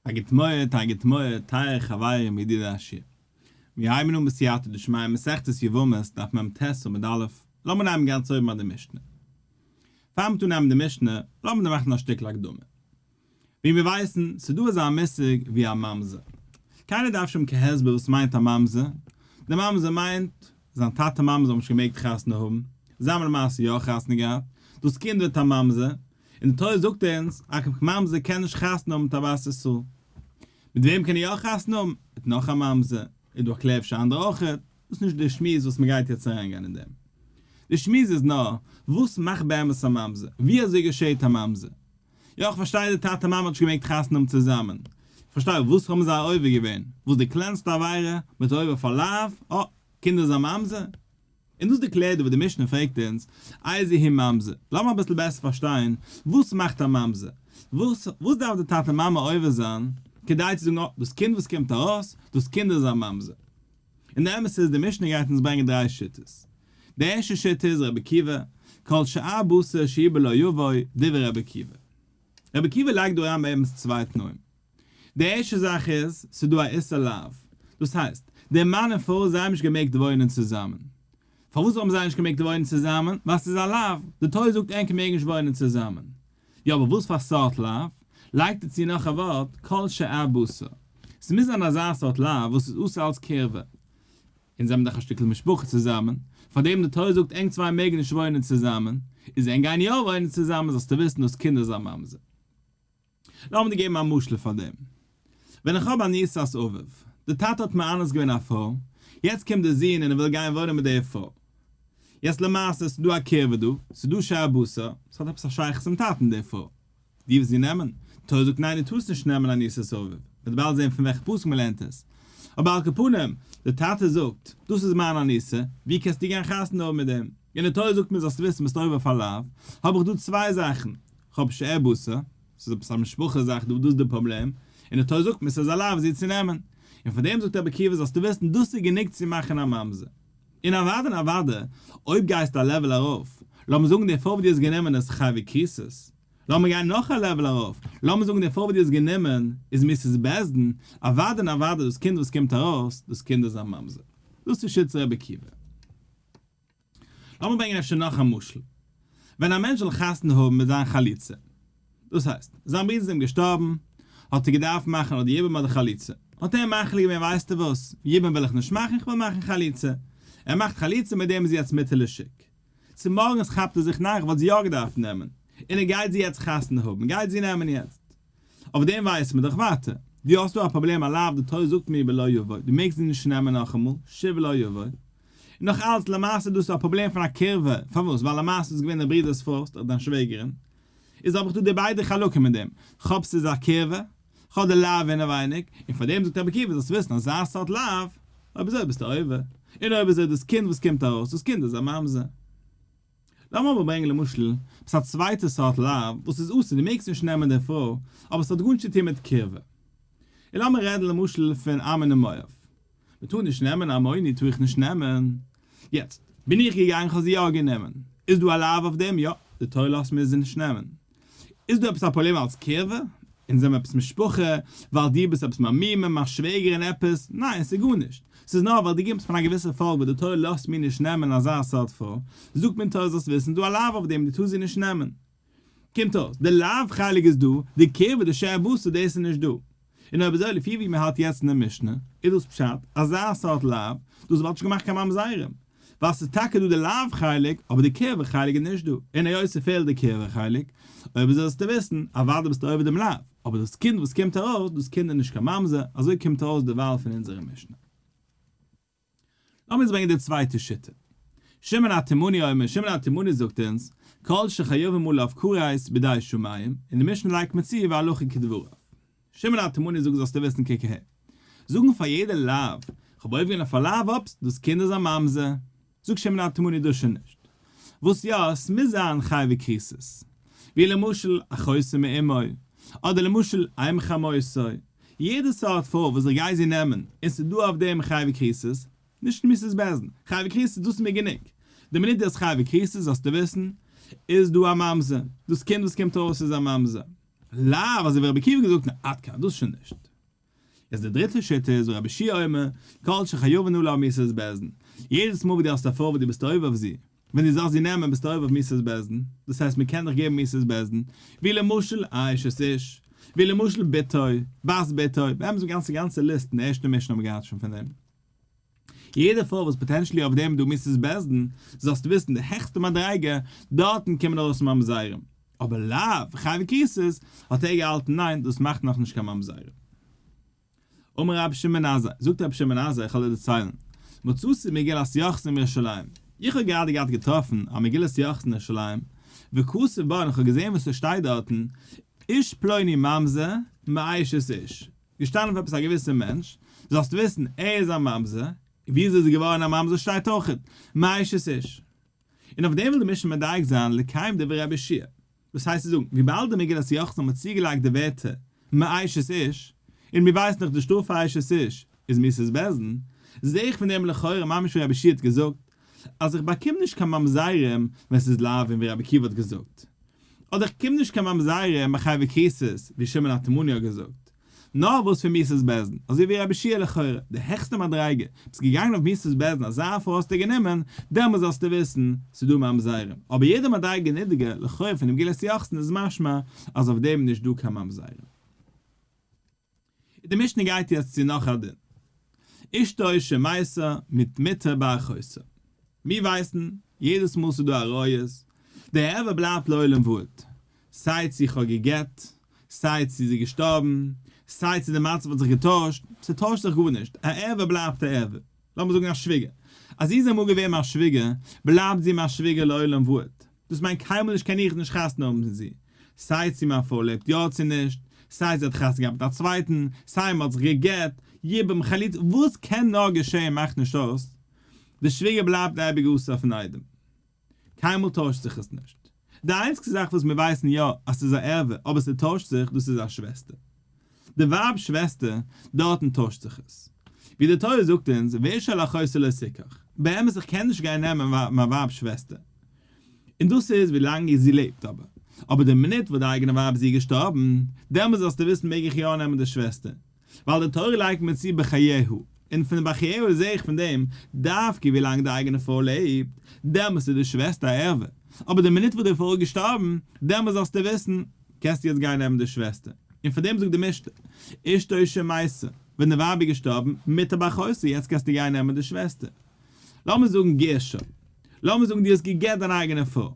א גוט מועד, א גוט מועד, טייערע חברים ידידי השיעור. מיר הייבן אן בסייעתא דשמיא מסכת יבמות דף מ ט עמוד א', לאמיר נעמען גאנץ אויבן ביי די משנה. פאר מיר טון נעמען די משנה, לאמיר דא מאכן א שטיקל הקדמה. ווי מיר ווייסן, ס'איז דא אזא מושג ווי א ממזר. קיינער דארף נישט האבן קיין הסבר וואס מיינט א ממזר. די ממזר מיינט, זיין טאטע מאמע זאלן נישט געמעגט חתונה האבן, זיי האבן למעשה יא חתונה געהאט, דאס קינד ווערט א ממזר, און די תורה זאגט אונז, א ממזר קען נישט חתונה האבן מיט א בת ישראל. מיט וועם קען ער יא חתונה האבן? מיט נאך א ממזר, איז דא א קלער אפשר אנדערע אויכעט, דאס איז נישט די שמועס וואס מען גייט יעצט אריינגיין אין דעם. די שמועס איז נאר, וואס מאכט באמת א ממזר? ווי אזוי געשעהט א ממזר? יא איך פארשטיי די טאטע מאמע האט נישט געמעגט חתונה האבן צוזאמען, איך פארשטיי אבער וואס האבן זיי עובר געווען? וואס די קלענסטע עבירה? מ'איז עובר פאר לאו? אה, קינד איז א ממזר? און דאס דערקלערט דא וואס די משנה פרעגט אונז, איזהו ממזר? לאמיר אביסל בעסער פארשטיין, וואס מאכט א ממזר? וואס וואס דארף די טאטע מאמע עובר זיין כדי צו זאגן אה, דאס קינד וואס קומט ארויס, דאס קינד איז א ממזר? און די אמת איז, די משנה גייט אונז ברענגען דריי שיטות. די ערשטע שיטה איז רבי עקיבא, כל שאר בשר שהוא בלא יבוא, דברי רבי עקיבא. רבי עקיבא לייגט דא אריין באמת צוויי תנאים. די ערשטע זאך איז, ס'איז דא א איסור לאו. דאס הייסט, דער מאן און פרוי זיי האבן נישט געמעגט וואוינען צוזאמען. פארוואס האבן זיי נישט געמעגט וואוינען צוזאמען? ווייל ס'איז א לאו. די תורה זאגט ענק מעגן נישט וואוינען צוזאמען. יא אבער וואס פאר סארט לאו? לייגט ער צו נאך א ווארט, כל שאר בשר. ס'מוז זיין אזא סארט לאו וואס איז אסור אלס קירבה. אונז זעמיר דאך א שטיקל משפחה צוזאמען, פארדעם די תורה זאגט ענק צוויי מעגן נישט וואוינען צוזאמען, איז ענק גייען יא וואוינען צוזאמען זאלסטו וויסן דאס קינד איז א ממזר. לאמיר דיר געבן א משל פאר דעם. ווען איך האב אנוסת אביו, די טאטע האט מאנס געווען א פרוי, יעצט קומט די זון און ער וויל גיין וואוינען מיט די פרוי. יעצט למעשה ס'איז דא א קירבה דא, ס'איז דא שאר בשר, ס'האט עפעס א שייכות צום טאטן די פרוי. דו ווילסט זי נעמען? די תורה זאגט ניין דו טארסט נישט נעמען אנוסת אביו, מ'וועט באלד זען פון וועלכע פסוק מ'לערנט עס. אבער על כל פנים, די טאטע זאגט, דאס איז מיין אנוסה, ווי קענסטו גיין חתונה האבן מיט דעם? און די תורה זאגט מיר זאלסט וויסן ביסט עובר אויף א לאו, האב איך דא צוויי זאכן, כ'האב שאר בשר, ס'איז עפעס א משפחה זאך דא, דאס איז די פראבלעם, און די תורה זאגט מיר ס'איז א לאו זי צו נעמען, און פאר דעם זאגט רבי עקיבא זאלסטו וויסן דאס איז גענוג צו מאכן א ממזר. און אוודאי און אוודאי אויב גייסטו א level ארויף, לאמיר זאגן די פרוי וואס דו האסט גענומען איז חייבי כריתות, לאמיר גיין נאך א level ארויף, לאמיר זאגן די פרוי וואס דו האסט גענומען איז מיתת בית דין, אוודאי און אוודאי דאס קינד וואס קומט ארויס, דאס קינד איז א ממזר. דאס איז שיטת רבי עקיבא. לאמיר ברענגען אפשר נאך א משל. ווען א מענטש זאל חתונה האבן מיט זיין חליצה, דאס הייסט, זיין ברודער איז אים געשטארבן, האט ער געדארפט מאכן אדער יבום אדער חליצה. האט ער מחליט געווען ווייסטו וואס, יבום וויל איך נישט מאכן, איך וויל מאכן חליצה. ער מאכט חליצה, מיט דעם איז זי יעצט מותר לשוק. צומארגנס כאפט ער זיך ניין איך וואלט זי יא געדארפט נעמען, און ער גייט זי יעצט חתונה האבן, גייט זי נעמען יעצט. אויף דעם ווייסט מען דאך ווייטער. דו האסט דא א פראבלעם א לאו, די תורה זאגט מיר בלא יבוא, דו מעגסט זי נישט נעמען נאכאמאל, שוב לא יבוא. און נאך אלץ, למעשה איז דאס א פראבלעם פון א קירבה, פארוואס? ווייל למעשה איז געווען די ברודער'ס פרוי, ס'איז דאך דיין שוועגערין. איז האב איך דא די ביידע חלקים אין דעם, כ'האב ס'איז א קירבה, כ'האב די לאו אינעווייניג, און פאר דעם זאגט רבי עקיבא זאלסט וויסן אזא סארט לאו, אויב אזוי ביסטו עובר, און אויב אזוי דאס קינד וואס קומט ארויס, דאס קינד איז א ממזר. לאמיר אבער ברענגען למשל עפעס א צווייטע סארט לאו וואס איז אסור, דו מעגסט נישט נעמען די פרוי, אבער ס'האט גארנישט צו טון מיט קירבה. און לאמיר רעדן למשל פון עמון און מואב. מ'טאר נישט נעמען עמוני טאר איך נישט נעמען. יעצט, בין איך געגאנגען כ'האב זי יא גענומען. איז דא א לאו אויף דעם? יא, די תורה לאזט מיר זי נישט נעמען. איז דא עפעס א פראבלעם אלס קירבה? אונז זעמער עפעס משפחה? ווייל דו ביסט עפעס מיין מומע, מיין שוועגערין עפעס? ניין, ס'איז גארנישט. ס'איז נאר ווייל דו קומסט פון א געוויסע פאלק וואס די תורה לאזט מיר נישט נעמען אזא סארט פרוי. זאגט מיר תורה זאלסט וויסן, דא א לאו אויף דעם, דו טארסט זי נישט נעמען. קומט אויס, די לאו חלק איז דא, די קירבה, די שאר בשר, דאס איז נישט דא. און אויב אזוי לפי ווי מען האלט יעצט אין די משנה, איז דאס פשט, אזא סארט לאו, דאס וואלט נישט געמאכט קיין ממזרים. ווייל ס'איז טאקע דא די לאו חלק, אבער די קירבה חלק איז נישט דא. און היות ס'פעלט די קירבה חלק, אויב אזוי זאלסטו וויסן, אוודאי ביסטו עובר דעם לאו, אבער דאס קינד וואס קומט ארויס, דאס קינד איז נישט קיין ממזר, אזוי קומט ארויס דערווייל פון אונזערע משנה. לאמיר יעצט ברענגען די צווייטע שיטה. שמעון התימני אומר, שמעון התימני זאגט אונז, כל שחייבים עליו כרת בידי שמים, און די משנה לייגט מען צו והלכה כדבריו. שמעון התימני זאגט זאלסטו וויסן קוק אהער. זאגן פאר יעדע לאו, כ'האב עובר געווען אויף א לאו אופס, דאס קינד איז א ממזר. זאגט שמעון התימני דאס שוין נישט. וואס יא, עס מוז זיין חייבי כריתות. ווי למשל אחותו מאמו, אדער למשל אם חמותו. יעדע סארט פרוי וואס איך גיי זי נעמען, און ס'איז דא אויף דעם חייבי כריתות, נישט מיתת בית דין, חייבי כריתות דאס איז מיר גענוג. די מינוט דו האסט חייבי כריתות זאלסטו וויסן, איז דא א ממזר. דאס קינד וואס קומט ארויס איז א ממזר. לאו, אזוי ווי רבי עקיבא האט געזאגט, ניין, עד כאן, דאס שוין נישט. יעצט די דריטע שיטה איז ורבי יהושע אומר, כל שחייבין עליו מיתת בית דין, יעדעס מאל וואס דו האסט א פרוי וואס דו ביסט עובר אויף זי, ווען דו זאלסט זי נעמען ביסטו עובר אויף מיתת בית דין, דאס הייסט מען קען דיך געבן מיתת בית דין, ווי למשל א אשת איש, ווי למשל בתו, בת בתו, באמת די גאנצע גאנצע ליסט אין די ערשטע משנה האבן מיר געהאט שוין פון דעם. יעדע פרוי וואס potentially אויף דעם איז דא מיתת בית דין, זאלסטו וויסן די העכסטע מדריגה, דארטן קומען ארויס ממזרים. אבער לאו, חייבי כריתות, האט ער געהאלטן ניין, דאס מאכט נאכנישט קיין ממזרים. אמר רבי שמעון בן עזאי, זאגט רבי שמעון בן עזאי, איך וועל דיר דערציילן, מצאתי מגילת יוחסין בירושלים, איך האב גראדע געהאט געטראפן א מגילת יוחסין אין ירושלים, וכתוב בה און איך האב געזען וואס עס שטייט דארטן, איש פלוני ממזר מאשת איש, געשטאנען אויף עפעס א געוויסע מענטש, זאלסט וויסן, ער איז א ממזר, און וויאזוי איז ער געווארן א ממזר שטייט אויכעט, מאשת איש. און אויף דעם וויל די משנה מדייק זיין לקיים דברי רבי יהושע. דאס הייסט צו זאגן, וויבאלד די מגילת יוחסין האט צוגעלייגט די ווערטער מאשת איש, און מיר ווייסן דאך די שטראף פאר אשת איש איז מיתת בית דין, זע איך פון דעם לכאורה ממש ווי רבי יהושע האט געזאגט, אז איך באקום נישט קיין ממזרים ווען ס'איז לאווין ווי רבי עקיבא האט געזאגט, אדער איך קום נישט קיין ממזרים ביי חייבי כריתות ווי שמעון התימני האט געזאגט. נאר וואס פון מיתת בית דין, אזוי ווי רבי יהושע לכאורה, די העכסטע מדריגה, ביסט געגאנגען אויף מיתת בית דין אזא פרוי האסטו גענומען, דעמאלס זאלסטו וויסן, ס'איז דא ממזרים, אבער יעדע מדריגה נידריגער, לכאורה פון די מגילת יוחסין איז משמע אז אויף דעם איז נישט דא קיין ממזרים. די משנה גייט יעצט צו נאך א דין. אשתו שמתה מיט מותר באחותה. מיר ווייסן, יעדעס מאל ס'איז דא עריות, די ערוה בלייבט לעולם ועד. סיי צו איך האב גע'גט, סיי צו זי איז געשטארבן, סיי צו די מצב האט זיך געטוישט, ס'טוישט זיך גארנישט, א ערוה בלייבט א ערוה. לאמיר זאגן א שוויגער, אז זי איז אמאל געווען מיין שוויגער, בלייבט זי מיין שוויגער לעולם ועד. דאס מיינט קיינמאל נישט קען איך נישט חתונה האבן מיט זי, סיי צו מיין פרוי לעבט יא צו נישט, סיי זי האט חתונה געהאט מיט א צווייטן, סיי מ'האט זיך גע'גט, יבום, חליצה, וואס קען נאר געשען מאכט נישט אויס, די שוויגער בלייבט אייביג אסור אויפן איידעם. קיינמאל טוישט זיך עס נישט. די איינציגסטע זאך וואס מיר ווייסן יא אז ס'איז א ערווה אבער ס'טוישט זיך דאס איז א שוועסטער. די ווייב'ס שוועסטער, דארטן טוישט זיך עס. ווי די תורה זאגט אונז ואיש אל אחותו לא תקח. באמת איך קען נישט גיין נעמען מיין ווייב'ס שוועסטער. און דאס איז ווילאנג זי לעבט אבער. אבער די מינוט וואס די אייגענע ווייב איז איר געשטארבן, דעמאלס זאלסטו וויסן מעג איך יא נעמען די שוועסטער. ווייל די תורה לייגט מיר צו בחייה, און פון בחייה זעה איך פון דעם, דווקא ווי לאנג די אייגענע פרוי לעבט, דעמאלס איז די שוועסטער א ערווה, אבער די מינוט וואס די פרוי איז געשטארבן, דעמאלס זאלסטו וויסן, קענסטו יעצט גיין נעמען די שוועסטער. און פאר דעם זאגט די משנה, אשתו שמתה, ווען די ווייב איז געשטארבן, מותר באחותה, יעצט קענסטו גיין נעמען די שוועסטער. לאמיר זאגן גירשה, לאמיר זאגן דו האסט גע'גט דיין אייגענע פרוי,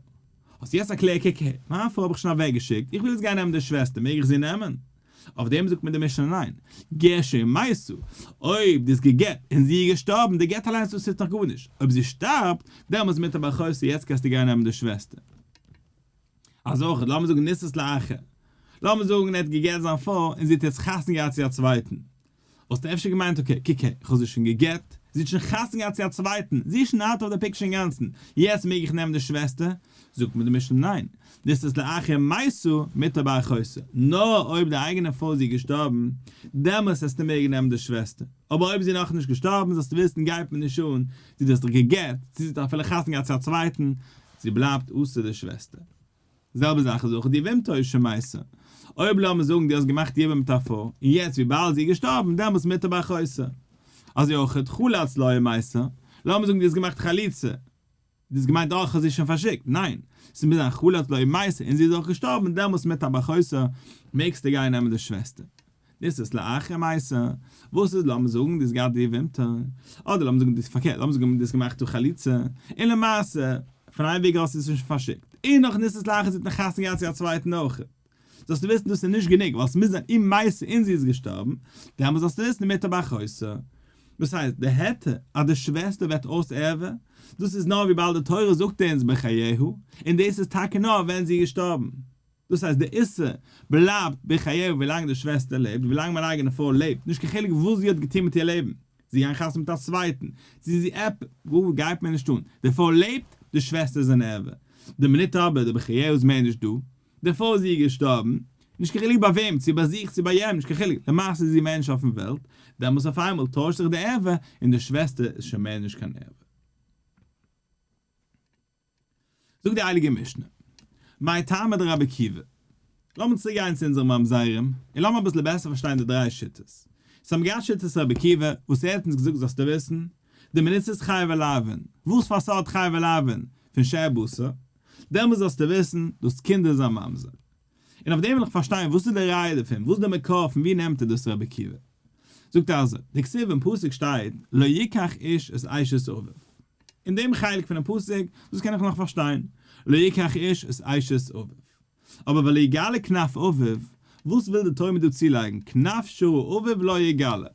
האסט יעצט א קלער, קוק הער, מיין פרוי האב איך שוין אוועקגעשיקט, איך וויל יעצט גיין נעמען די שוועסטער, מעג איך זי נעמען? אויף דעם זאגט מיר די משנה ניין, גירשה ומתה, אויב דו האסט גע'גט און זי איז געשטארבן, די גט אליינס דאס טוט נאך גארנישט, אויב זי שטארבט, דעמאלטס מותר באחותה, יעצט קענסטו גיין נעמען די שוועסטער. אז אויך, לאמיר זאגן נישאת לאחר, לאמיר זאגן ער האט גע'גט זיין פרוי און זי האט יעצט חתונה געהאט צו א צווייטן, וואלסטו אפשר געמיינט okay, קוק הער, איך האב זי שוין גע'גט, זי האט שוין חתונה געהאט צו א צווייטן, זי איז שוין out of the picture אינגאנצן, יעצט מעג איך נעמען די שוועסטער? זאגט מיר די משנה ניין, נישאת לאחר ומתה מותר באחותה, נאר אויב די אייגענע פרוי איז געשטארבן, דעמאלס העסטו מעגן נעמען די שוועסטער, אבער אויב זי איז נאכנישט געשטארבן זאלסטו וויסן גייט מיר נישט אן, צו דו האסט דיך גע'גט, צו זי האט אפילו חתונה געהאט צו א צווייטן, זי בלייבט אסור די שוועסטער. זעלבע זאך איז אויך יבמתו שמתה. אויב לאמיר זאגן דו האסט געמאכט יבום מיט א פרוי, און יעצט וויבאלד זי איז געשטארבן דעמאלטס מותר באחותה. אזוי אויך חלץ לה ומתה. לאמיר זאגן דו האסט געמאכט חליצה, דו האסט געמיינט אה כ'האב זי שוין פארשיקט, ניין, ס'מוז זיין חלץ לה ומתה און זי איז אויך געשטארבן דעמאלטס מותר באחותה, מעגסטו גיין נעמען די שוועסטער. נישאת לאחר ומתה, וואס איז לאמיר זאגן דו האסט געהאט די יבמתו, אדער לאמיר זאגן דו האסט פארקערט, לאמיר זאגן דו האסט געמאכט דא חליצה, און למעשה פון איין וועג האסטו עס נישט פארשיקט, און נאך נישאת לאחר זי האט נאך חתונה געהאט צו א צווייטן אויך, זאלסטו וויסן דאס איז נישט גענוג ווייל עס מוז זיין ומתה און זי איז געשטארבן, דעמאלס זאלסטו וויסן מותר באחותה. דאס הייסט, די היתר אז די שוועסטער ווערט אויס ערווה, דאס איז נאר וויבאלד די תורה זאגט אונז בחייה, און דאס איז טאקע נאר ווען זי איז געשטארבן. דאס הייסט די איסור בלייבט בחייה ווילאנג די שוועסטער לעבט, ווילאנג מיין אייגענע פרוי לעבט, נישט קיין חילוק וואס זי האט געטון מיט איר לעבן, זי געגאנגען חתונה מיט א צווייטן, צו זי עפ ג גייט מיר נישט אן, די פרוי לעבט, די שוועסטער איז אן ערווה. די מינוט אבער די בחייה איז מער נישט דא, די פרוי איז איר געשטארבן, נישט קיין חילוק ביי וועם, צו ביי זיך צו ביי יענעם, נישט קיין חילוק, למעשה איז זי מער נישט אויפן וועלט, דעמאלס אויף איינמאל טוישט זיך די ערווה און די שוועסטער איז שוין מער נישט קיין ערווה. זאגט די הייליגע משנה, מאי טעמא דרבי עקיבא? לאמיר צוריק גיין צו אונזערע ממזרים, און לאמיר אביסל בעסער פארשטיין די דריי שיטות. סאו האבן געהאט שיטת רבי עקיבא, וואס ער האט אונז געזאגט זאלסטו וויסן, די מינוט ס'איז חייבי לאוין, וואס פאר סארט חייבי לאוין? פון שאר בשר, דעמאלס זאלסטו וויסן, דאס קינד איז א ממזר. און אויף דעם וויל איך פארשטיין וואס איז די ראיה דערפון, וואס איז די מקור פון ווי נעמט ער דאס רבי עקיבא? זאגט ער אזוי, דכתיב אין פסוק שטייט לא יקח איש את אשת אביו. אין דעם חלק פונעם פסוק, דאס קען איך נאך פארשטיין, לא יקח איש את אשת אביו. אבער ולא יגלה כנף אביו, וואס וויל די תורה מיר דא צולייגן, כנף שראה אביו לא יגלה?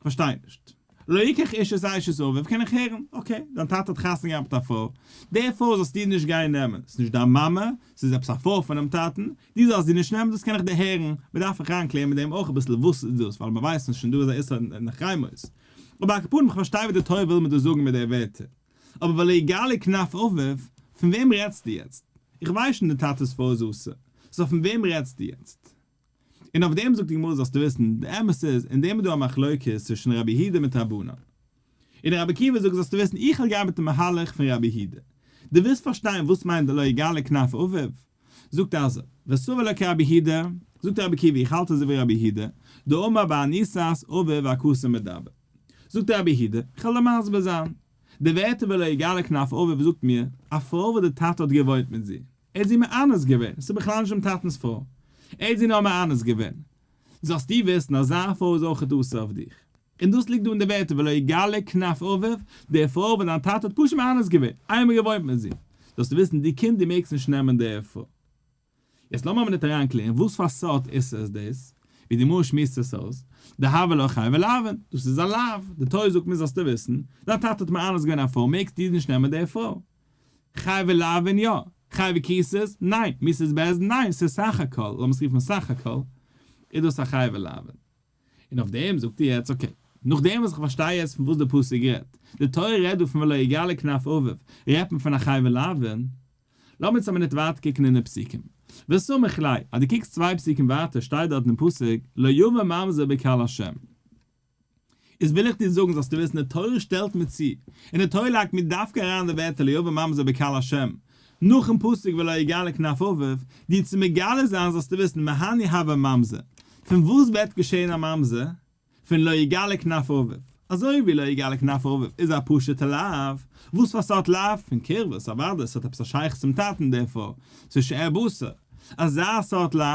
כ'פארשטיי נישט. לא יקח איש את אשת אביו קען איך הערן, okay, דיין טאטע האט חתונה געהאט מיט א פרוי, די פרוי זאלסטו נישט גיין נעמען, ס'איז נישט דיין מאמע, ס'איז עפעס א פרוי פונעם טאטן, דו זאלסט זי נישט נעמען, דאס קען איך דערהערן, מ'דארף זיך אריינקלערן מיט דעם אויך אביסל וואס איז דאס, ווייל מ'ווייסט נישט שוין דא איז א איסור אין אחרי מות. אבער על כל פנים כ'פארשטיי וואס די תורה וויל מיר דא זאגן מיט די ווערטער. אבער ולא יגלה כנף אביו, פון וועם רעדסטו יעצט? איך ווייס שוין די טאטע'ס פרוי איז אסור, so פון וועם רעדסטו יעצט? און אויף דעם זאגט די גמרא זאלסטו וויסן, די אמת איז, אין דעם איז דא א מחלוקת צווישן רבי יהודה מיט רבנן. און רבי עקיבא זאגט זאלסטו וויסן איך וועל גיין מיטן מהלך פון רבי יהודה. דו ווילסט פארשטיין וואס מיינט לא יגלה כנף אביו? זאגט ער אזוי, וסבר לה כרבי יהודה, זאגט רבי עקיבא איך האלט אזוי ווי רבי יהודה, דאמר באנוסת אביו הכתוב מדבר. זאגט רבי יהודה, איך וועל דיר מסביר זיין. די ווערטער ולא יגלה כנף אביו זאגט מיר, א פרוי וואס די טאטע האט געוואוינט מיט זי, ער האט זי מאנס געווען, ס'איז בכלל נישט דעם טאטנ'ס פרוי, ער האט זי נאר מאנס געווען. זאלסטו וויסן אז זיין פרוי איז אויכעט אסור אויף דיך. און דאס ליגט דא אין די ווערטער ולא יגלה כנף אביו, די פרוי וואס דיין טאטע האט פשוט מאנס געווען, איינמאל געוואוינט מיט זי, זאלסטו וויסן דו קינד דו מעגסט נישט נעמען די פרוי. יעצט לאמיר א מינוט אריינקלערן וואס פאר סארט איסור איז דאס, ווי די גמרא שמועסט עס אויס, דהוה ליה חייבי לאוין, דאס איז א לאו, די תורה זאגט מיר זאלסטו וויסן, דיין טאטע האט מאנס געווען א פרוי מעגסטו נישט נעמען די פרוי. חייבי לאוין יא, חייבי כריתות ניין, מיתת בית דין ניין, ס'איז סך הכל, לאמיר עס רופן סך הכל, איז דאס א חייבי לאוין. און אויף דעם זאגט ער יעצט okay, נאכדעם וואס איך פארשטיי יעצט פון וואס די פסוק רעדט, די תורה רעדט דא פון ולא יגלה כנף אביו, רעדט מען פון א חייבי לאוין, לאמיר יעצט א מינוט ווייטער קוקן אין די פסוקים. וסמיך ליה, אז דו קוקסט צוויי פסוקים ווייטער שטייט דארט אין פסוק לא יבא ממזר בקהל השם. איז וויל איך דיר זאגן זאלסטו וויסן די תורה שטעלט מיר צו, און די תורה לייגט מיר דווקא אריין די ווערטער לא יבא ממזר בקהל השם, נאכן פסוק ולא יגלה כנף אביו, דיר צו מגלה זיין זאלסטו וויסן מהני הוה ממזר, פון וואס ווערט געשען א ממזר? פון לא יגלה כנף אביו. אזוי ווי לא יגלה כנף אביו איז א פשוטע לאו, וואס פאר סארט לאו? פון קירבות, אוודאי, ס'האט עפעס א שייכות צום טאטן דערפאר, ס'איז שאר בשר. אזא סארט לאו,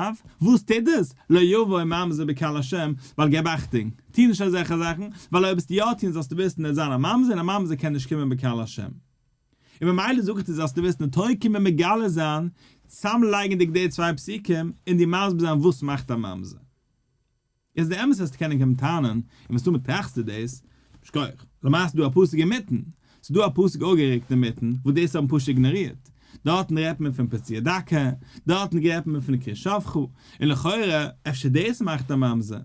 וואס טוט עס? לא יבוא ממזר בקהל השם, ווייל געב אכטונג, טו נישט אזעלכע זאכן, ווייל אויב וועסטו יא טון זאלסטו וויסן ער וועט זיין א ממזר און א ממזר קען נישט קומען בקהל השם. און ממילא זאג איך דיר זאלסטו וויסן די תורה קומט מיר מגלה זיין, צאמלייגענדיג די צוויי פסוקים, און דיר מסביר זיין וואס מאכט א ממזר. איז די אמת וועסטו קענען קומען טענה'ן, און מסתמא טראכסטו דאס, שכוח, למעשה איז דא א פסוק אינמיטן, ס'איז דא א פסוק אפגערוקט אינמיטן, וואס דאס האבן פשוט איגנארירט, דארטן רעדט מען פון פצוע דכא, דארטן רעדט מען פון כרות שפכה, און לכאורה, אפשר דאס מאכט א ממזר.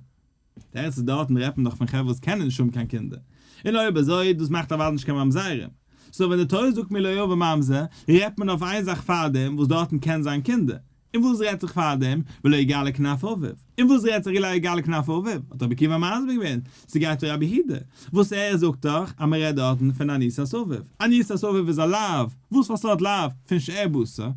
תירוץ איז דארטן רעדט מען דאך פון חברה וואס קענען נישט האבן קיין קינדער, און אויב אזוי, דאס מאכט אוודאי נישט קיין ממזרים. so ווען די תורה זאגט מיר לא יבא ממזר, רעדט מען אויף איין זאך פארדעם וואס דארטן קען זיין קינדער, און וואס רעדט זיך פארדעם ולא יגלה כנף אביו? און וואס רעדט זיך ולא יגלה כנף אביו? האט רבי עקיבא מסביר געווען, ס'גייט ווי רבי יהודה, וואס ער זאגט דאך אז מ'רעדט דארטן פון אנוסת אביו, אנוסת אביו איז א לאו, וואס פאר סארט לאו? פון שאר בשר,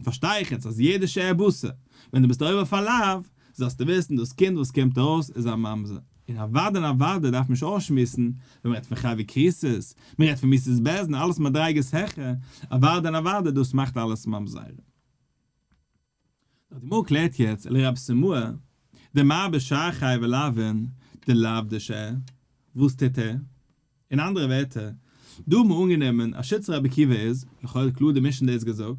פארשטיי איך יעצט אז יעדע שאר בשר, ווען דו ביסט עובר אויף א לאו, זאלסטו וויסן דאס קינד וואס קומט ארויס איז א ממזר. און אוודאי און אוודאי דארף מען נישט אויסשמועסן ווען מ'רעדט פון חייבי כריתות, מ'רעדט פון מיתת בית דין, אלעס מדריגות העכער, אוודאי און אוודאי דאס מאכט אלעס ממזרים. נאר די גמרא קלערט יעצט ולרב סימאי דמר בשאר חייבי לאוין דלאו דשאר, וואס טוט ער? אין אנדערע ווערטער, דא האט מען אנגענומען אז שיטת רבי עקיבא איז, לכאורה קלאר די משנה דאס געזאגט,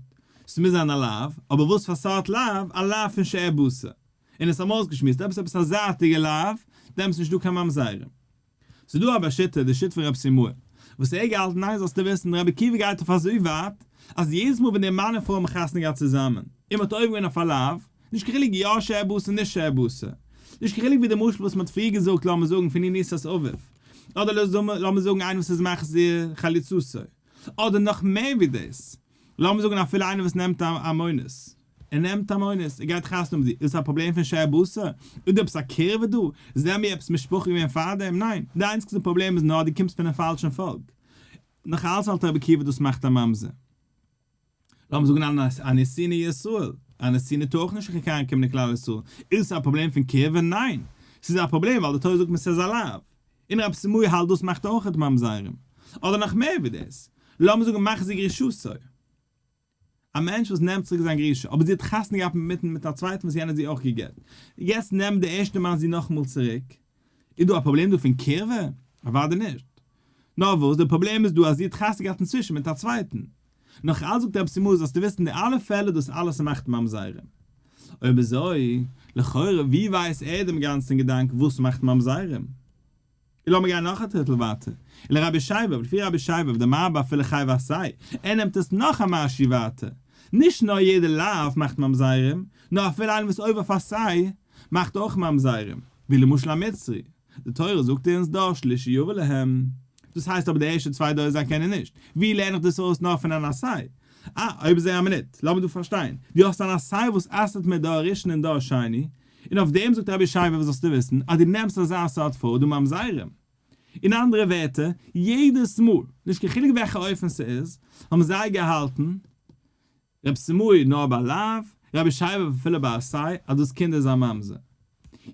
ס'מוז זיין א לאו, אבער וואס פאר סארט לאו? א לאו פון שאר בשר. און עס האבן אויסגעשמועסט עפעס עפעס א זייטיגע לאו, דעמאלטס נישט דא קיין ממזרים. ס'איז דא אבער א שיטה, די שיטה פון רב סימאי, וואס ער געהאלטן ניין זאלסטו וויסן, רבי עקיבא גייט אויף אזוי ווייט, אז יעדעס מאל ווען דער מאן און פרוי האבן חתונה געהאט צוזאמען, און מ'האט עובר געווען אויף א לאו, נישט קיין חילוק יא שאר בשר נישט שאר בשר, נישט קיין חילוק ווי די משל וואס מ'האט פריער געזאגט לאמיר זאגן פון אנוסת אביו, אדער לאמיר זאגן איינער וואס איז מחזיר חליצתו, אדער נאך מער ווי דאס, לאמיר זאגן אפילו איינער וואס נעמט א מונית, ער נעמט א מונית, ער גייט חתונה מיט זי, איז עס א פראבלעם פון שאר בשר? איז דא עפעס א קירבה דא? זענען מיר עפעס משפחה געווען פארדעם? ניין, די איינציגסטע פראבלעם איז נאר דו קומסט פונעם פאלשן פאלק. נאך אלץ האלט רבי עקיבא דאס מאכט א ממזר. לאמיר זאגן א נתיני ישראל. א נתינה טאר אויך נישט אריינקומען אין כלל ישראל, איז עס א פראבלעם פון קירבה? ניין! ס'איז א פראבלעם ווייל די תורה זאגט מיר ס'איז א לאו. און רב סימאי האלט דאס מאכט אויכעט ממזרים. אדער נאך מער ווי דאס, לאמיר זאגן מחזיר גרושתו. א מענטש וואס נעמט צוריק זיין גרושה, אבער זי האט חתונה געהאט מיטן מיט א צווייטן וואס יענער האט זי אויך גע'גט, יעצט נעמט דער ערשטער מאן זי נאכאמאל צוריק, איז דא א פראבלעם דא פון קירבה? אוודאי נישט. נאר וואס, דער פראבלעם איז דא אז זי האט חתונה געהאט אינצווישן מיט א צווייטן. נאך אלץ זאגט רב סימאי זאלסטו וויסן די אלע פעלער דאס אלעס מאכט ממזרים. אויב אזוי, לכאורה ווי ווייסט ער דעם גאנצן געדאנק וואס מאכט ממזרים? און לאמיר גיין נאך א טריטל ווייטער, און לרבי שייבב, לפי רבי שייבב דמרבה אפילו חייבי עשה, ער נעמט עס נאך א משהו ווייטער, נישט נאר יעדע לאו מאכט ממזרים, נאר אפילו איינער וואס עובר אויף עשה, מאכט אויך ממזרים, ווי למשל א מצרי, די תורה זאגט אונז דור שלישי יבא להם, דאס הייסט אבער די ערשטע צוויי דורות זיי קענען נישט, ווי לערן איך דאס אויס נאר פון אן עשה? אה, אויב אזוי א מינוט, לאמיר דא פארשטיין, דו האסט אן עשה וואס אסר'ט מיט דור ראשון און דור שני, און אויף דעם זאגט רבי שייבער וואס זאלסטו וויסן אז דו נעמסט אזא סארט פרוי דא ממזרים. אין אנדערע ווערטער, יעדעס מאל, נישט קיין חילוק וועלכע אופן ס'איז, האבן זיי געהאלטן, רב סימאי נאר ביי לאו, רבי שייבער אפילו ביי עשה, אז דאס קינד איז א ממזר.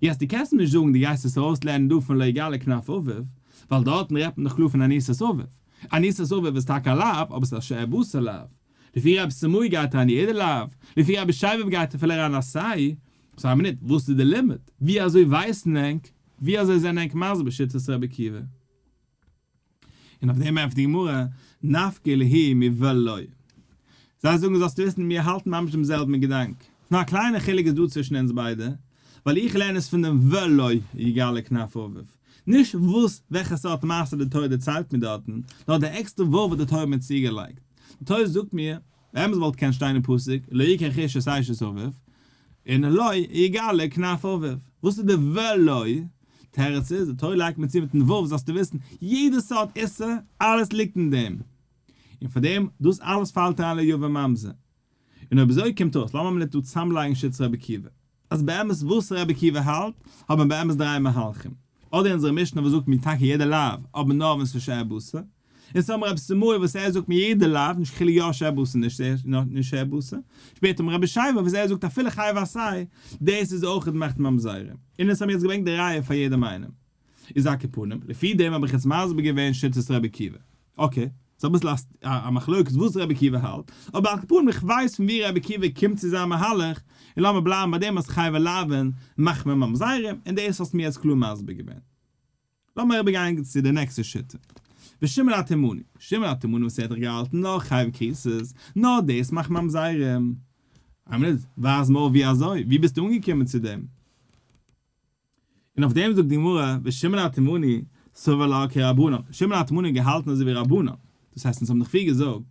יעצט דו קענסט מיר נישט זאגן דו גייסט עס ארויסלערנען דא פון לא יגלה כנף אביו, ווייל דארטן רעדט מען דאך קלאר פון אנוסת אביו. אנוסת אביו איז טאקע א לאו, אבער ס'איז א שאר בשר לאו. לפי רבי סימאי גייט אריין יעדע לאו, לפי רבי שייבער גייט אפילו אריין עשה. סאו א מינוט, וואס איז די לימוד? ווי אזוי ווייסן ענק? ווי אזוי זענען ענק מסביר שיטת רבי עקיבא? און אויף דעם ענטפערט די גמרא, נפקא להו מולא. זיי זאגן זאלסטו וויסן מיר האלטן ממש דעם זעלבן געדאנק, נאר א קליינע חילוק איז דא צווישן אונז ביידע, ווייל איך לערן עס פון דעם ולא יגלה כנף אביו, נישט וואס וועלכע סארט מעשה די תורה דערציילט מיר דארטן, נאר די עקסטערע ווארט וואס די תורה האט מיר צוגעלייגט. די תורה זאגט מיר, באמת וואלט געקענט שטיין אין פסוק, לא יקח איש את אשת אביו, און לא יגלה כנף אביו. וואס איז די ולא? תירוץ איז, די תורה לייגט מיר צו מיטן ו' זאלסטו וויסן, יעדע סארט איסור, אלעס ליגט אין דעם. און פאר דעם, דאס אלעס פאלט אריין ליבם ממזר. און אויב אזוי קומט אויס, לאמיר מינוט דא צאמלייגן שיטת רבי עקיבא. אז באמת וואס רבי עקיבא האלט, האט מען באמת דריי מהלכים. אדער אונזערע משנה וואס זאגט מיר טאקע יעדע לאו, אבער נאר ווען ס'איז שאר בשר. און ס'האבן רבי סימאי וואס ער זאגט מיר יעדע לאו, נישט חילוק יא שאר בשר נישט שאר בשר. שפעטער האבן רבי שייבא וואס ער זאגט אפילו חייב עשה, דאס איז אויך מאכט ממזרים. און עס האבן יעצט געברענגט די ראיה פאר יעדעם איינעם. איז על כל פנים, לפי דעם האב איך יעצט מסביר געווען שיטת רבי עקיבא. okay, ס'איז אביסל א מחלוקת וואס רבי עקיבא האלט, אבער על כל פנים איך ווייס פון ווי רבי עקיבא קומט צו זיין מהלך, און לאמיר בלייבן ביי דעם אז חייבי לאוין מאכט מען ממזרים, און דאס האסט מיר יעצט קלאר מסביר געווען. לאמיר אריבערגיין צו די נעקסטע שיטה. ושמעון התימני, שמעון התימני וואס ער האט דאך געהאלטן נאר חייבי כריתות, נאר דאס מאכט ממזרים. איין מינוט, ווייז מיר אויף ווי אזוי, ווי ביסטו אנגעקומען צו דעם? און אויף דעם זאגט די גמרא, ושמעון התימני סבר לה כרבנן, שמעון התימני האט געהאלטן אזוי ווי רבנן, דאס הייסט אונז האבן דאך פריער געזאגט,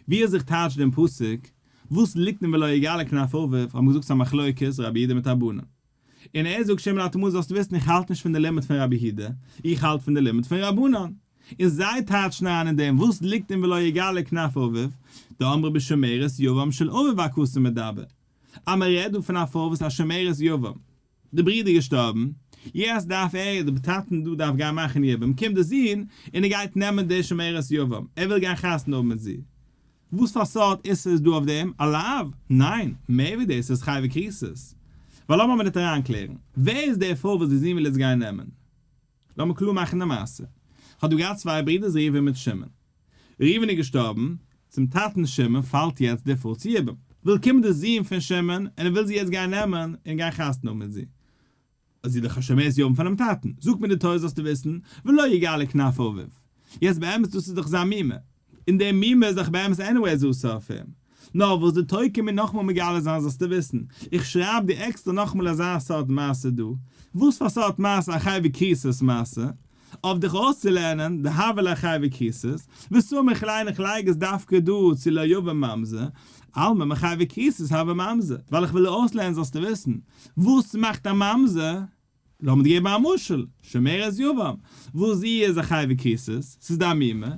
ווי ער זיך טייטשט דעם פסוק, וואס ליגט אין ולא יגלה כנף אביו, האבן געזאגט ס'איז א מחלוקת רבי יהודה מיט רבנן. און ער זאגט שמעון התימני זאלסטו וויסן איך האלט נישט פון די לימוד פון רבי יהודה, איך האלט פון די לימוד פון רבנן. און זיי טייטשן אריין אין דעם וואס ליגט אין ולא יגלה כנף אביו, דאמרי בשומרת יבם של אביו הכתוב מדבר, אז מען רעדט דא פון א פרוי וואס איז א שומרת יבם, די ברודער איז געשטארבן, יעצט דארף ער, די טאטן דא דארף גיין מאכן יבום, קומט די זון און ער גייט נעמען די שומרת יבם, ער וויל גיין חתונה האבן מיט זי. וואס פאר סארט איסור איז דא אויף דעם? א לאו? ניין, מער ווי דאס, ס'איז חייבי כריתות. ווייל לאמיר מינוט אריינקלערן, ווער איז די פרוי וואס די זון וויל יעצט גיין נעמען? לאמיר קלאר מאכן די מעשה. כ'האב דא געהאט צוויי ברידערס ראובן מיט שמעון. ראובן איז געשטארבן, צום טאטן שמעון פאלט יעצט די פרוי צו יבום. וויל קומען די זון פון שמעון און ער וויל זי יעצט גיין נעמען און גיין חתונה האבן מיט זי. זי איז דאך א שומרת יבם פונעם טאטן, זאגט מיר די תורה זאלסטו וויסן, ולא יגלה כנף אביו. יעצט באמת דאס איז דאך זיין מומע. און די מומע איז דאך באמת anyways אסור אויף אים. נאר וואס די תורה קומט מיר נאכאמאל מגלה זיין זאלסטו וויסן, איך שרייב דיר עקסטער נאכאמאל אזא סארט מעשה דא, וואס פאר סארט מעשה א חייבי כריתות מעשה, אויף דיך אויסצולערנען, דהוה ליה חייבי כריתות, וסמיך ליה איך לייג עס דווקא דא צו לא יבא ממזר, אלמא מחייבי כריתות הוה ממזר, ווייל איך וויל דיר אויסלערנען זאלסטו וויסן, וואס מאכט א ממזר, לאמיר דיר געבן א משל, שומרת יבם, וואס זי איז א חייבי כריתות, ס'איז דיין מומע,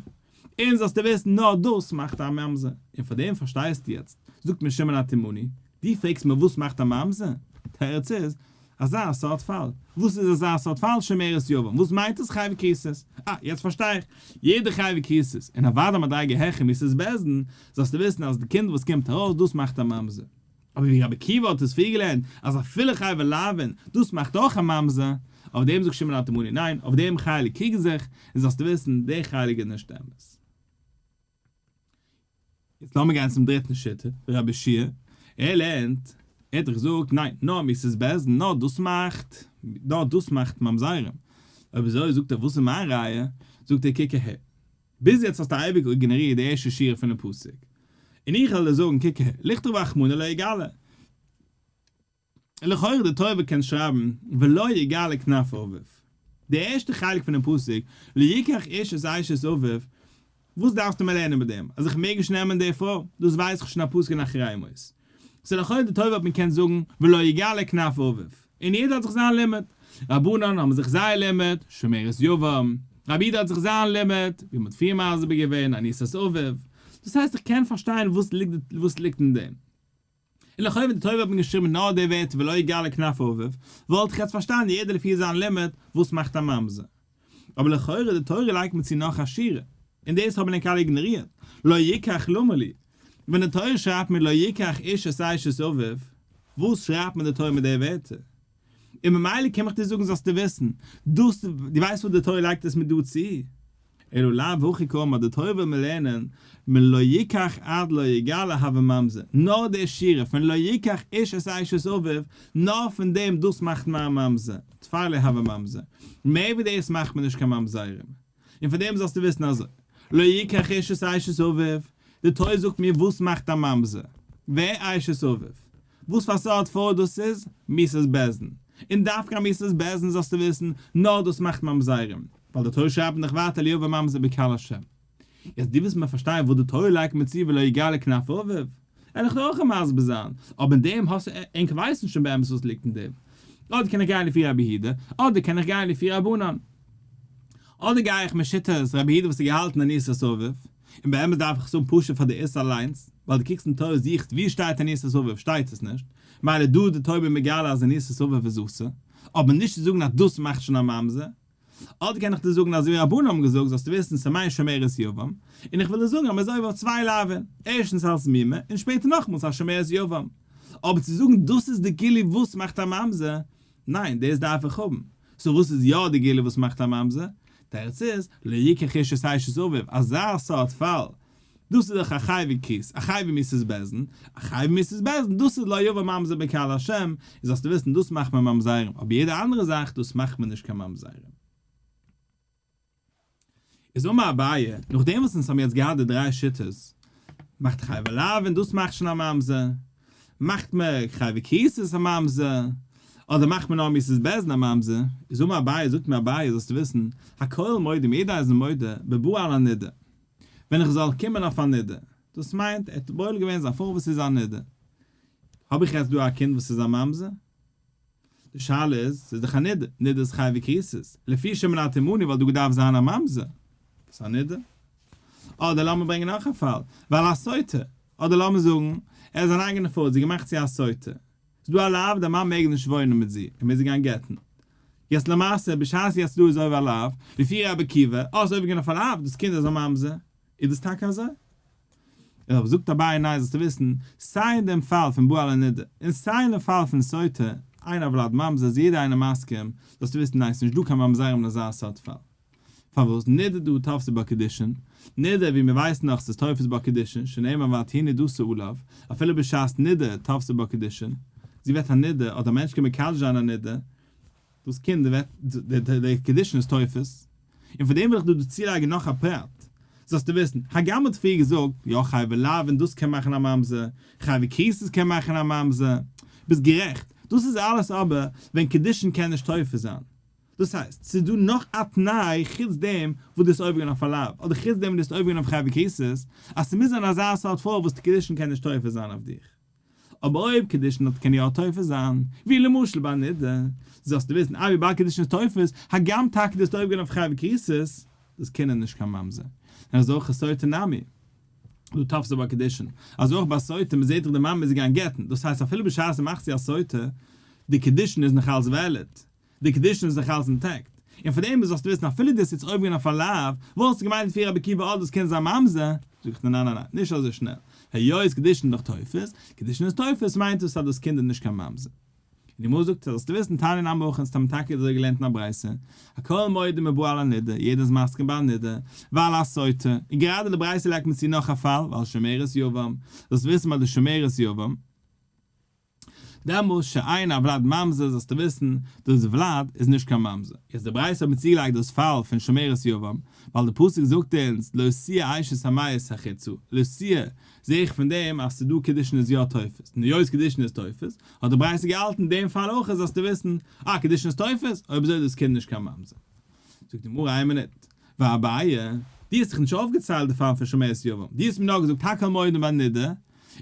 און זאלסטו וויסן נאר דאס מאכט א ממזר, און פאר דעם פארשטייסטו יעצט, זאגט מיר שמעון התימני, דו פרעגסט מיר וואס מאכט א ממזר? תירוץ איז, אזא סארט פאל. וואס איז אזא סארט פאל? שומרת יבם. וואס מיינט עס חייבי כריתות? אה, יעצט פארשטיי איך. יעדע חייבי כריתות, און אוודאי מדריגה העכער מיתת בית דין, זאלסטו וויסן אז די קינד וואס קומט ארויס, דאס מאכט א ממזר. אבער ווי רבי עקיבא האט עס פריער געלערנט אז אפילו חייבי לאווין, דאס מאכט אויך א ממזר, אויף דעם זאגט שמעון התימני ניין, אויף דעם חלק קריגן זיך, און זאלסטו וויסן, דער חלק איז נישט אמת. יעצט לאמיר גיין צום דריטן שיטה, רבי יהושע, ער לערנט, ער האט דאך געזאגט, ניין, נאר מיתת בית דין, נאר דאס מאכט, נאר דאס מאכט ממזרים. אויב אזוי זאגט ער, וואס איז מיין ראיה? זאגט ער, קוק אהער, ביז יעצט האסטו אייביג איגנארירט די ערשטע שורה פונעם פסוק, און איך וועל דיר זאגן, קוק אהער, לכתוב רחמנא לא יגלה. לכאורה די תורה קען שרייבן ולא יגלה כנף אביו. די ערשטע חלק פונעם פסוק לא יקח איש את אשת אביו, וואס דארפסטו מיר לערנען מיט דעם? אז איך מעג נישט נעמען די פרוי? דאס ווייס איך שוין א פסוק אין אחרי מות. סאו לכאורה די תורה וואלט מען קענט זאגן ולא יגלה כנף אביו, און יעדער האט זיך זיין לימוד. רבנן האבן זיך זייער לימוד, שומרת יבם. רבי יהודה האט זיך זיין לימוד, ווי מ'האט פריער מסביר געווען, אנוסת אביו. דאס הייסט איך קען פארשטיין וואס ליגט אין דעם. און לכאו' ווען די תורה וואלט מען געשריבן נאר די ווערטער ולא יגלה כנף אביו, וואלט איך יעצט פארשטאנען יעדער לפי זיין לימוד וואס מאכט א ממזר. אבער לכאורה די תורה לייגט מיר צו נאך א שורה, און דאס האבן ענק אלע איגנארירט, לא יקח למה לי. ווען די תורה שרייבט מיר לא יקח איש את אשת אביו, וואס שרייבט מיר די תורה מיט די ווערטער? און ממילא קום איך דיר זאגן זאלסטו וויסן, דאס, דו ווייסט וואס די תורה לייגט עס מיר דא צו? אלא לאו הכי קאמר, די תורה וויל מיר לערנען, מלא יקח עד לא יגלה הוי ממזר, נאר די שורה פון לא יקח איש את אשת אביו, נאר פון דעם דאס מאכט מען א ממזר, טפי לא הוי ממזר, מער ווי דאס מאכט מען נישט קיין ממזרים. און פון דעם זאלסטו וויסן אזוי, לא יקח איש את אשת אביו, די תורה זאגט מיר וואס מאכט א ממזר, ווער אשת אביו, וואס פאר סארט פרוי דאס איז, מיתת בית דין, און דווקא א מיתת בית דין זאלסטו וויסן, נאר דאס מאכט ממזרים, ווייל די תורה שרייבט נאך ווייטער לא יבא ממזר בקהל השם. יעצט דו ווילסט מיר פארשטיין וואס די תורה לייגט מיר צו ולא יגלה כנף אביו, וועל איך דיר אויך מסביר זיין, אבער אין דעם האסטו, ענק ווייסן שוין באמת וואס ליגט אין דעם. אדער קען איך גיין לפי רבי יהודה, אדער קען איך גיין לפי רבנן. אדער גיי איך משיטת רבי יהודה וואס האט געהאלטן אנוסת אביו, און באמת דארף איך עס האבן פשוט פאר די איסור אליינס, ווייל דו קוקסט אין תורה זוכסט וואו שטייט אנוסת אביו שטייט עס נישט, מילא דא איז די תורה מגלה אז אנוסת אביו איז אסור, אבער נישט צו זאגן אז דאס מאכט שוין א ממזר. אדער קען איך דיר זאגן אזוי ווי רבנן האבן געזאגט זאלסטו וויסן ס'מיינט שומרת יבם, און איך וויל דיר זאגן אז מ'איז עובר אויף צוויי לאווין, ערשטנס אלס מומע און שפעטער נאכאמאל אלס שומרת יבם. אבער צו זאגן דאס איז די גילוי וואס מאכט א ממזר, ניין דאס דארף איך האבן. סאו וואס איז יא די גילוי וואס מאכט א ממזר? תירוץ איז, לא יקח איש את אשת אביו, אזא סארט פאל, דאס איז דאך א חייבי כריתות, א חייבי מיתת בית דין, א חייבי מיתת בית דין, דאס איז לא יבא ממזר בקהל השם, און זאלסטו וויסן דאס מאכט מען ממזרים, אבער יעדע אנדערע זאך דאס מאכט מען נישט קיין ממזרים. איז אמר אביי, נאכדעם וואס אונז האבן יעצט געהאט די דריי שיטות, מאכט חייבי לאוין דאס מאכט שוין א ממזר, מאכט מען חייבי כריתות א ממזר, אדער מאכט מען נאר מיתת בית דין א ממזר, איז אמר אביי, זאגט מיר אביי זאלסטו וויסן, הכל מודים יעדער איז מודה, בבא על הנידה, ווען איך זאל קומען אויף א נידה, דאס מיינט ער האט בועל געווען זיין פרוי וואס איז א נידה, האב איך יעצט דא א קינד וואס איז א ממזר? די שאלה איז, ס'איז דאך א נידה, נידה איז חייבי כריתות, לפי שמעון התימני וואלט דא געדארפט זיין א ממזר, וואס א נידה? אדער לאמיר ברענגען נאך א פאל, ועל הסוטה, אדער לאמיר זאגן, ער איז אן אייגענע פרוי, האט זי געמאכט צו א סוטה, ס'איז דא א לאו די מאן מעג נישט וואוינען מיט זי, ער מוז זי גיין גט'ן. יעצט למעשה, בשעת יעצט דא איז עובר א לאו, לפי רבי עקיבא, אה ס'איז עובר געווען אויף א לאו, דאס קינד איז א ממזר, איז דאס טאקע אזוי? אבער זאגט אביי ניין זאלסטו וויסן, סיי אין דעם פאל פון בא על הנידה, און סיי אין דעם פאל פון סוטה, אין הולד ממזר איז יעדער איינער מסכים, זאלסטו וויסן ניין ס'נישט דא קיין ממזרים אין אזא סארט פאל. פארוואס נידה דהא תפסי בה קידושין, נידה ווי מיר ווייסן נאך ס'איז תופס בה קידושין, שנאמר ותהי נדתה עליו, אפילו בשעת נידה תפסי בה קידושין, זי ווערט א נידה, אדער א מענטש קען מקדש זיין א נידה, דאס קינד ווערט, די קידושין איז תופס, און פאר דעם וויל איך דא דא צולייגן נאך א פרט, זאלסטו וויסן, הגם מ'האט פריער געזאגט, יא חייבי לאוין דאס קען מאכן א ממזר, חייבי כריתות קען מאכן א ממזר, ביסט גערעכט, דאס איז אלעס אבער ווען קידושין קען נישט תופס זיין, דאס הייסט, ס'איז דא נאך א תנאי חוץ דעם וואס דו האסט עובר געווען אויף א לאו, אדער חוץ דעם וואס דו האסט עובר געווען אויף חייבי כריתות, אז ס'מוז זיין אזא סארט פרוי וואס די קידושין קען נישט תופס זיין אויף דיך. אבער אויב קידושין האט קען יא תופס זיין, ווי למשל ביי נידה, זאלסטו וויסן אז וויבאלד קידושין איז תופס, הגם טאקע דו האסט עובר געווען אויף חייבי כריתות, דאס קינד איז נישט קיין ממזר. און אזוי אויך סוטה נמי. דהא תפסי בה קידושין. אזוי אויך ביי סוטה, מ'זעט דאך די מאמע איז געגאנגען גט'ן, דאס הייסט אפילו בשעת מ'מאכט זי א סוטה, די קידושין איז נאך אלס valid. די קידושין איז נאך אלס intact, און פאר דעם זאלסטו וויסן אפילו דו האסט יעצט עובר געווען אויף א לאו, וואלסטו געמיינט לפי רבי עקיבא אה דאס קען זיין ממזר, זאג איך דיר ניין ניין ניין, נישט אזוי שנעל, היות קידושין איז דאך תופס, קידושין איז תופס מיינט דאס אז דאס קינד איז נישט קיין ממזר. און די גמרא זאגט זאלסטו וויסן תניא נמי הכי, אונז האבן טאקע אזוי געלערנט אין א ברייתא, הכל מודים בבא על הנידה, יעדער איז מסכים ביי א נידה, ועל הסוטה, און גראדע די ברייתא לייגט מען צו נאך א פאל, ועל שומרת יבם, זאלסט וויסן ביי די שומרת יבם, דעמאלס שאין הוולד ממזר זאלסטו וויסן, דאס וולד איז נישט קיין ממזר. יעצט די ברייתא האט מיר צוגעלייגט דאס פאל פון שומרת יבם, ווייל די פסוק זאגט אונז לא תהיה אשת המת החוצה, לא תהיה, זעה איך פון דעם אז ס'דא קידושין איז יא תופס, און היות קידושין איז תופס, האט די ברייתא געהאלטן דעם פאל אויך אז זאלסטו וויסן, אה קידושין איז תופס, אויב אזוי איז דאס קינד נישט קיין ממזר. זאגט די גמרא איין מינוט, ואביי, דו האסט דאך נישט אויפגעציילט די פאל פון שומרת יבם, דו האסט מיר נאר געזאגט הכל מודים בנידה,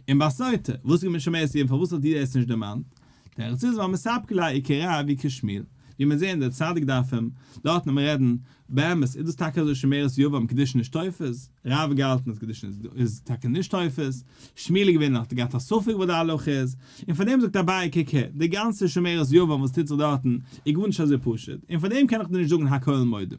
און ביי סוטה, וואס איז געווען מיט שומרת יבם פארוואס האט דיר עס נישט דערמאנט? תירוץ איז ווייל מספקא ליה אי כרב אי כשמואל, ווי מיר זעען די צדיק דפים, דארטן ווען מיר רעדן, באמת איז דאס טאקע אזוי שומרת יבם קידושין נישט תופס, רב האט געהאלטן אז קידושין איז טאקע נישט תופס, שמואל איז געווען האט געהאט א ספק וואס די הלכה איז, און פאר דעם זאגט אביי קוק הער, די גאנצע שומרת יבם וואס טוט זיך דארטן איז גארנישט אזוי פשוט, און פאר דעם קען איך דיר נישט זאגן הכל מודים.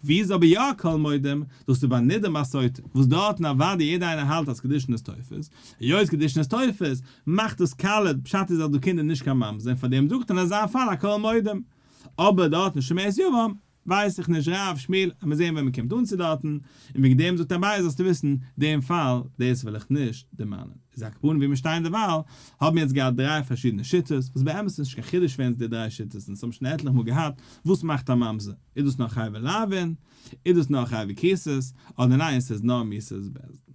ווי איז אבער יא הכל מודים, דאס איז ביי נידה ביי סוטה, וואס דארטן אוודאי יעדער איינער האלט אז קידושין איז תופס, היות קידושין איז תופס, מאכט דאס קאלע, פשט איז אז דו קינד איז נישט קיין ממזר און פאר דעם זאגט אין אזא פאל הכל מודים. אבער דארטן שומרת יבם, ווייס איך נישט רב, שמואל, עמיר זעהן ווען מ'קומט אן צו דארטן, און וועגן דעם זאגט אביי זאלסטו וויסן, דעם פאל, דאס וועל איך נישט דערמאנען. איז על כל פנים ווי מיר שטייען דערווייל, האבן מיר יעצט געהאט דריי פארשידענע שיטות, וואס באמת איז נישט קיין חידוש פאר אונז די דריי שיטות, אונז האבן שוין עטליכע מאל געהאט, וואס מאכט א ממזר? איז דאס נאר חייבי לאווין? איז דאס נאר חייבי כריתות? אדער ניין ס'איז נאר מיתות בית דין?